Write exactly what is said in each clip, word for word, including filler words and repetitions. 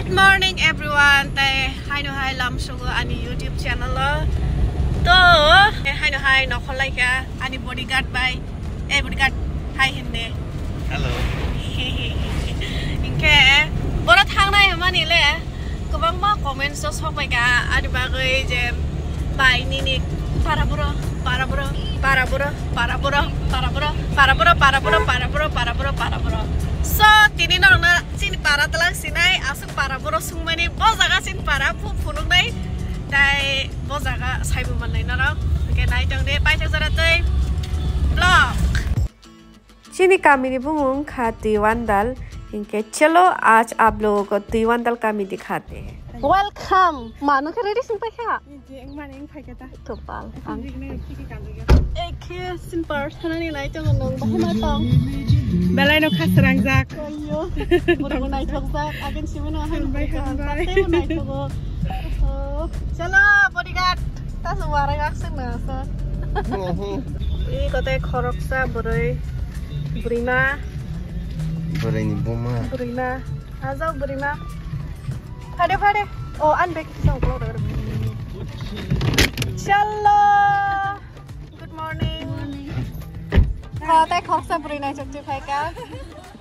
Good morning everyone, tai haino hai lam sugo ani YouTube channel o. To haino hai nokhol laikha ani bodyguard bai. Eh, bodyguard, hai hinne. Hello. Hinkhe boro thangnai hwnmani le kwbangma comments o sok bai kha ani bagwi je bai nini para boro, para boro, para boro, para boro, para boro, para boro, para boro, para boro, para boro, para boro. So tini norokno chini para twlang sinai aswk para boro sungmani bo jaga chini para phu phunuknai tai bo jaga saibo mannai norok. Hwnkhe nai tong de paithak jora tei vlog. Chini kamini bumung kha Twiwandal, hinkhe chalo aaj aap logo ko Twiwandal kami dikhate hain. Welcome. Manu khe ready sing paikha. Mani wng phaikha ta. Kopal. Ang. Ekhe sin par thanani nai tongo nang bahai ma tong. Belai no khasrangjak. Ayo. Borok naithokjak. Agin sibino hambai, hambai. Tei naithogo. Oh, chalo bodyguard. Tasu warak akswk na aswk. Oho. I kote khoroksa bwrwi, bwrwima. Bwrwini buma. Bwrwima. Ajak bwrwima. Phade, phade. Oh, an bag kisa uklok rw. Chalo. Good morning. Morning. Kote khoroksa bwrwi nai chokchi phaika.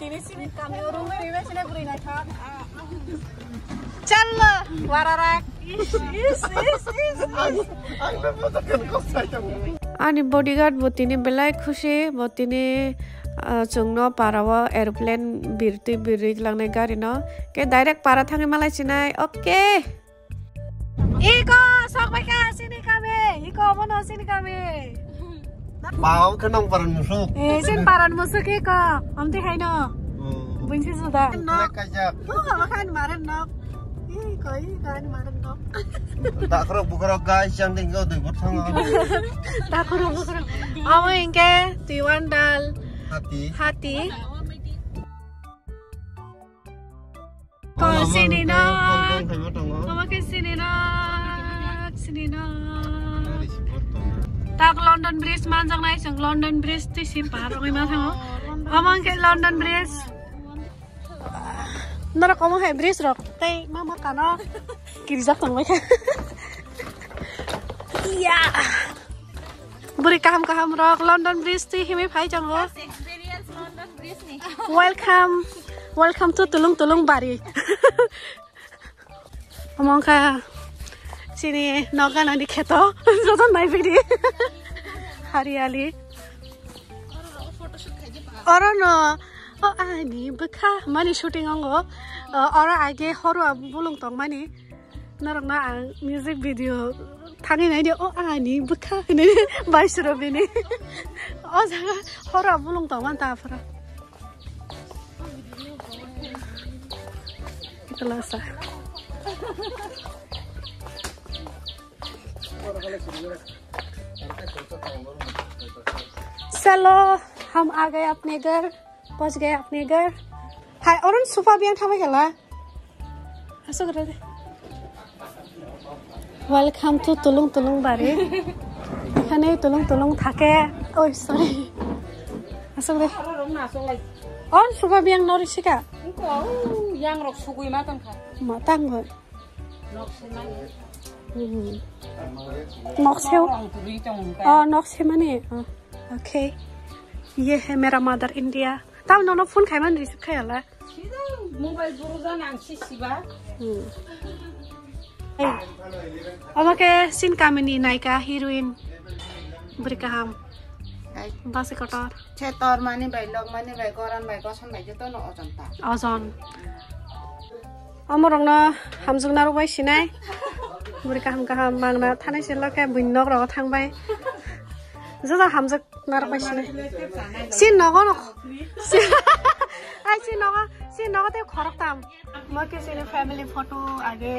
Tini sini kami urung tini sini bwrwi nai kha. Chalo, wararak. Is, is, is, is, is. Ani bodyguard bo tini belai khusi, bo tini, ah, chwngno para o aeroplane birtwi birwi langnai gari no. Ke direct para thangwi malai sinai. Okay. Iko, sok bai kha, sini kami. Iko, mono sini kami. Bau khe nang paran musuk. Eh, sin paran musuk iko. Amti hai no. Oh. Bunsi suda. Black kajak. Oh, makan maran nok. Iko, iko, ani maran nok. Takrok bukrok guys, yang tinggal di gutang. Takrok bukrok. Amo ingke, Twiwandal. Hati. Hati. Ko sini nok. Omo khe sini nok, sini nok. Tak London Bridge manjaknai chwng, London Bridge twi si par rogwi ma thango. Omo khe London Bridge. Norok omo hai bridge rok tei ma ma kano kirijak tongbai kha. Iya. Bwrwi kaham kaham rok London Bridge twi himwi phai tongo. First experience London Bridge ni. Welcome, welcome to Tulung Tulung Bari. Omo wngkha chini nok ganani kheto, joto naiphidi. Hariyali. Oro no, o ani bwkha mani shooting ongo. O, oro age horwa bulung tongmani. Norokno ang music video thani nai di, o ani bwkha hinwi bai suro bini. O jaga horo bulung tongmani ta aphuru. Ito lasa. चलो, हम आ गए अपने घर, पहुंच गए अपने घर। Hai, oron sofa biyang thamai kala. Asok re. Welcome to Tulung Tulung Bari. এখানে তুলুং তুলুং থাকে। Oi, sorry. Asok re. Oron sofa biyang nori sika. Yang rok sugui ma tong kha. Ma tang go. Nok se mani. Hmm. Nok se. Rong twi tong kha. Oh, nok se mani. Oh, okay. ये है मेरा mother India. Tam nono phone khai man receive khai ala. Sida mobile buru jan ang si siba. Hmm. Hey. Omo khe sin kamini naika heroine. Bwrwi kaham. Hai. Basi kotor. Se tor mani bai, lok mani bai, goran bai, goson bai, joto no ojon ta. Ojon. Omorokno hamjwk narwk bai sinai. Bwrwi kaham kaham mangna thanai se lokhe buini nok rogo thang bai. Joto hamjwk narwk bai sinai. Si nogo no. Si, ai si nogo, si nogo tei khorok tam. Mo khe chini family photo age.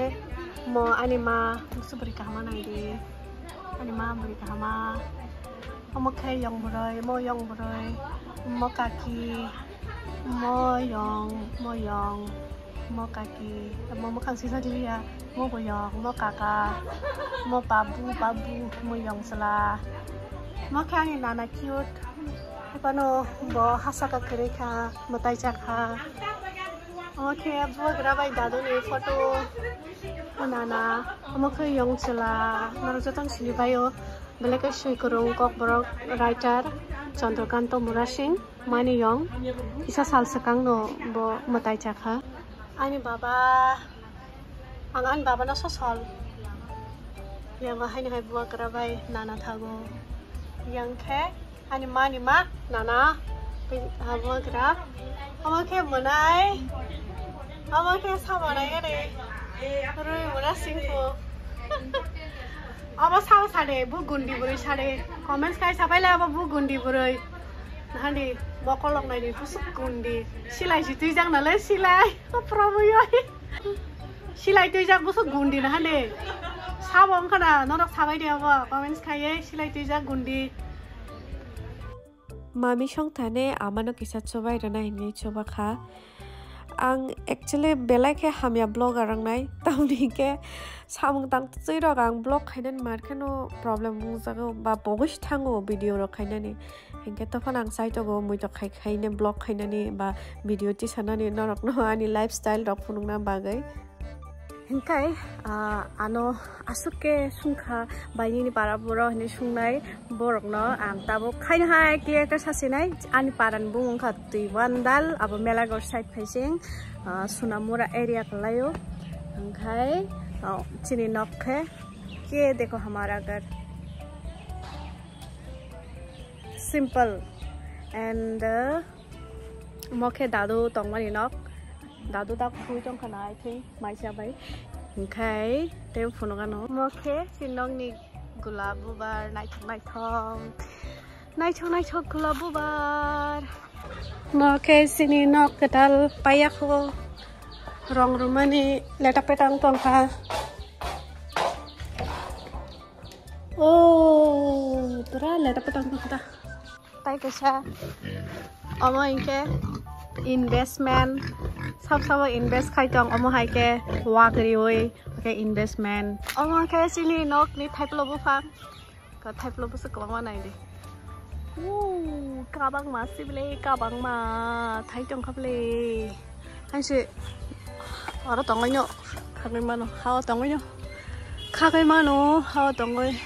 Mo ani ma musu bwrwi kaham nai di. Ani ma bwrwi kaham. Omo khe yong bwrwi, mo yong bwrwi, mo kaki, mo yong, mo yong, mo kaki, mo mwkhang sijak liya, mo boyong, mo kaka, mo babu, babu, mo yong chwla. Mo khe ani nana cute. Ephano bo hasa ka kwrwi kha, mwtai cha kha. Omo khe bubagra bai daduni photo. Nana, omo khe yong chwla, norok jotono sini bai o. Belai khe swi kwrwng kokborok writer Chandrakanta Murasing, mani yong. Kisa sal swkang no bo mwtai chakha. Ani baba, ang ani baba no sosol. Yang haino hai bubagra bai nana thago. Yang khe ani mani ma, nana, abo gra, omo khe mwnai, omo khe sabanai ani, rwi mwnai singkho. Abo sao sade, bu gundi bwrwi sade, comments kai sapai le abo bu gundi bwrwi. Nahani, bokolok naidi, busuk gundi, silai si twijak nalai, silai, o probo yoi. Silai twijak busuk gundi nahani. Sabo wngkha na, norok sabai di abo, comments khaiye, silai twijak gundi. Mami song thane amano kisa chubai rwna hinwi chuba kha. Ang actually belai khe hamya vlogger wngnai, tamni khe samung tang twi rok ang vlog khainani mar kheno problem wngjago ba pogwi thango video rok khainani. Hinkhe tophano ang chai tongo muitok khai khaine vlog khainani ba video tisanani norokno ani lifestyle rok phunukna bagwi. Hinkhe, ah, ano aswk khe sungkha bai nini para buro hinwi sungnai borokno ang tabuk khaino hai clear khe sasinai ani parani bumung wngkha Twibandal abo Melaghor side phaising, ah, Sunamura area kwlaio. Hinkhe, oh, chini nok khe ke dekho hamara ghar. Simple. And, uh, mo khe dadu tongmani nok. Dadu dak phui tongkha na, I think, maisa bai. Hinkhe tei phunukano. Mo khe si nokni gulab bubar naithok naithok. Naithok naithok gulab bubar. Mo khe sini nok kwtal paiyakho. Rong rwmani leta petang tongkha. Oh, pura leta petang tongkha. Tai kaisa omo hinkhe investment, sab sabo invest khai tong, omo hai khe wak riwi khe investment. Omo khe chini nokni thaiplo buphang, thaiplo bwswk kwbangma naidi. Ooh, kabangma sibile, kabangma thai tongkha bile. Haise oro tongwi no khagwi mano, hao tongwi no khagwi mano, hao tongwi.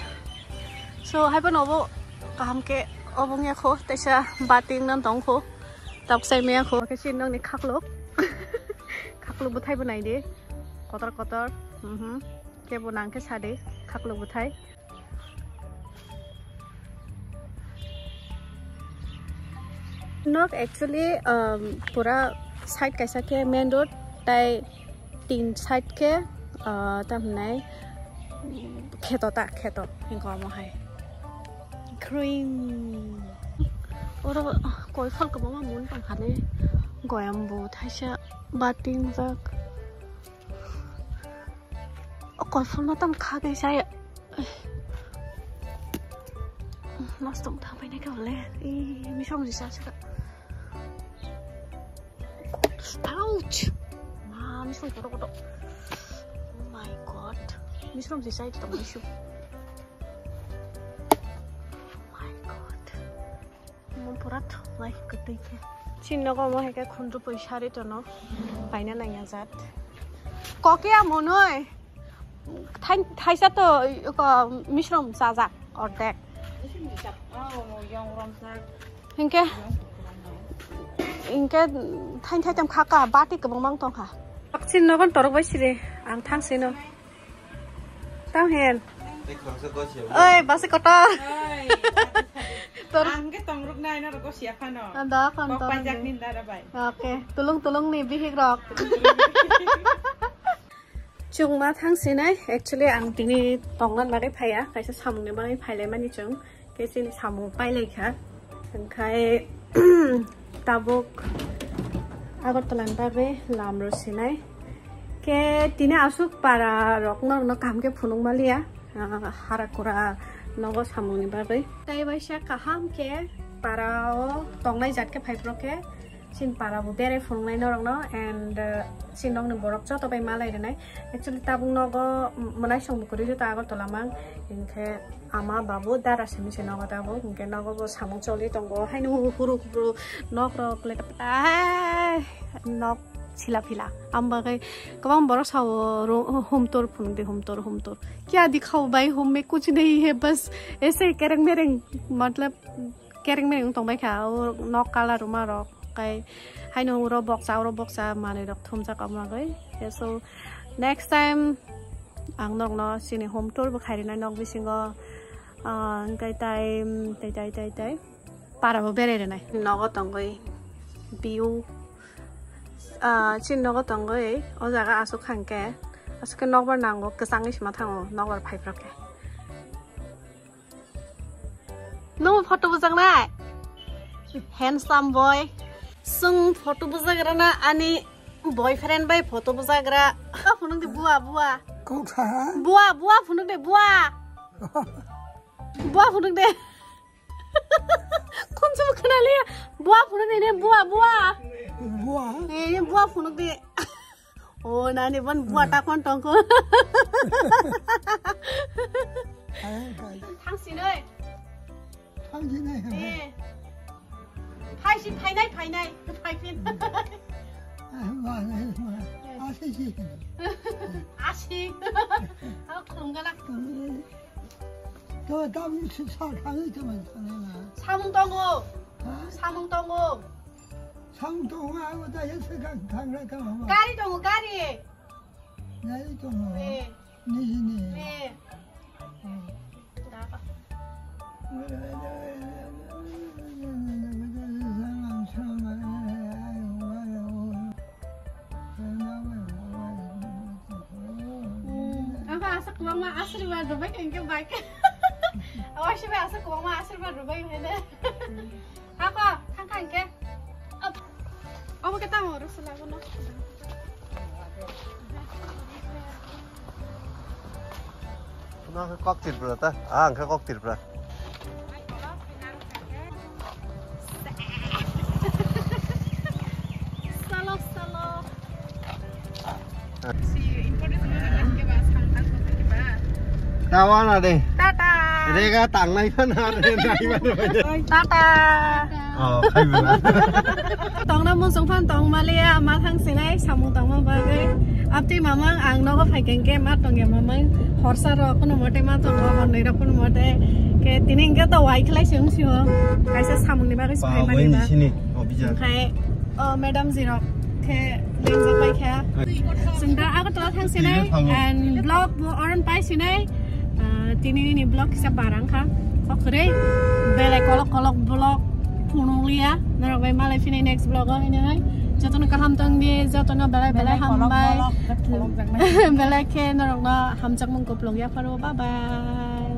So, hai phano obo kaham khe obo wngya kho, teisa bating nan tong kho, tabuk sai maya kho. Khe si nokni khakluk, khakluk bwthai bo nai di, kotor kotor, mhm, kebo nang khe sa di, khakluk bwthai. Nok actually, um, pura side kaisa khe main road, tai tin side khe, uh, tam hinai kheto ta, kheto hinko omo hai. Green. Oro koi phal kwbangma mun tong kha ne. Goyam bo thaisa bating jak. O koi phal no tam kha khe saya. Nosto wng thang paina khe bole. Ee, misong risa saka. Ouch! Ma, misong koto koto. Oh my God. Misong risa itu tong misu. Oh my God. Omo pura thwnglai kwtwi khe. Chini nogo omo hai khe khunju pui sari tono. Paina nangya jat. Kokia monoi. Thai-, thaisa to ko misrom chajak ordek. Hinkhe, hinkhe thain thaitam khaka bati kwbangma wng tongkha. Chini nogo torok bai siri ang thangsino. Tamo hen. Tei khoroksa gosiya. Oi, basi kotor. Oi, tor- Ang khe tongruk nai, norok gosiya phano. Ah, da, phano kok tongruk paijak ni. Ni dara bai. Okay, tulung tulung ni bihik rok. Chwngma thang sinai, actually ang tini tongna bagwi phaiya, kaisa samungni bagwi phailai mani chwng. Khe chini samung pailai kha. Hwnkhe tabuk Agartala ni bagwi lam rw sinai. Khe tini aswk para rok norokno kaham khe phunuk maliya. Ah, hara kura nogo samung ni bagwi. Tai waisa kaham khe para o tongnai jat khe phai phuru khe. Chini para bo berai phunuknai norokno and, uh, chini nokni borok joto bai malai rwnai. Actually tabuk nogo mwnaisong bo kwrwi joto Agartala mang, hinkhe ama babu dara simi se nogo tabuk, hinkhe nogo bo samung choli tongo, haino huru huru nok rok leta peta, nok Sila phila. Ang bagwi kwbang borok sao, "Hum tour phunuk de, hum tour, hum tour." Kya dikhao bhai, hum mein kuch nahi hai, bas aise kereng mereng, matlab kereng mereng tong bai kha, o nok colour ruma rok, kai haino uro boksa, uro boksa manwi rok thumjak, omo bagwi. So next time ang nokno chini home tour bo khai rinai nok bisingo, ah, hwnkhe tai, tai, tai, tai, tai. Para bo berai rwnai. Nogo tongwi view, ah, chini nogo tongwi o jaga aswk hwnkhe, aswk khe nokbar nango, kwchangwi sima thango nokbar phaiphra khe. Nung photo bujak nai? Handsome boy. Sung photo bujak rana ani boyfriend bai photo bujak ra. Ka phunuk di bua, bua. Kok sa? Bua, bua phunuk de, bua. Bua phunuk de. Khunsu khna liya. Bua phunuk de ne, bua, bua. Bua? Eh, ne bua phunuk de. O, nani bon bua ta kon tongko. Hai, hai. Thang sinoi. Thang sinoi. Eh. Phai si, phainai, phainai. Phai phin. Ah, ma, ma, ma. Asi si. Asi. Au khum gala. To tam si sa thang to man thang na. Samung tongo. Ha? Samung tongo. Samung tongo, abo ta ya se ka thang ra ka ma. Gari tongo, gari. Gari tongo. Eh. Nijini. Eh. Ang aswk kwbangma asirwad rwbai kha hwnkhe bai kha. Awai se bai aswk kwbangma asirwad rwbai hwnkhe de. Ako, thang kha hwnkhe. Abo khe tamo rwsla bono. Bono khe kok Tripura ta? Ah, ang khe kok Tripura. Salo, salo. Tawana de. Tata. Rega tangnai phana re nai phana. Tata. Oh, khai bela. Tongna muchung phan tong maliya, ma thang sinai, samung tongma bagwi. Abti mamang ang nogo phaikeng ke ma tongya mamang. Horsa rok kuno mote ma tongo, hornoi rok kuno mote. Ke tini hingke to wai khlai se wng sio. Kaisa samung ni bagwi se phai mani ba. Sini, oh, bijak. Khai, oh, madam ji rok. Khe lengjak bai kha. Hai. Chwng da Agartala thang sinai. Thango. And vlog bo oron pai sinai. Ah, tini ni vlog kisa barang kha. Kokre belai kolok kolok vlog phunung liya. Norok bai malai phinai next vlog o hinai. Jotono kaham tong di, jotono belai belai hambai. Belai khe norok no hamjakmung kuplung ya pharo. Bye bye.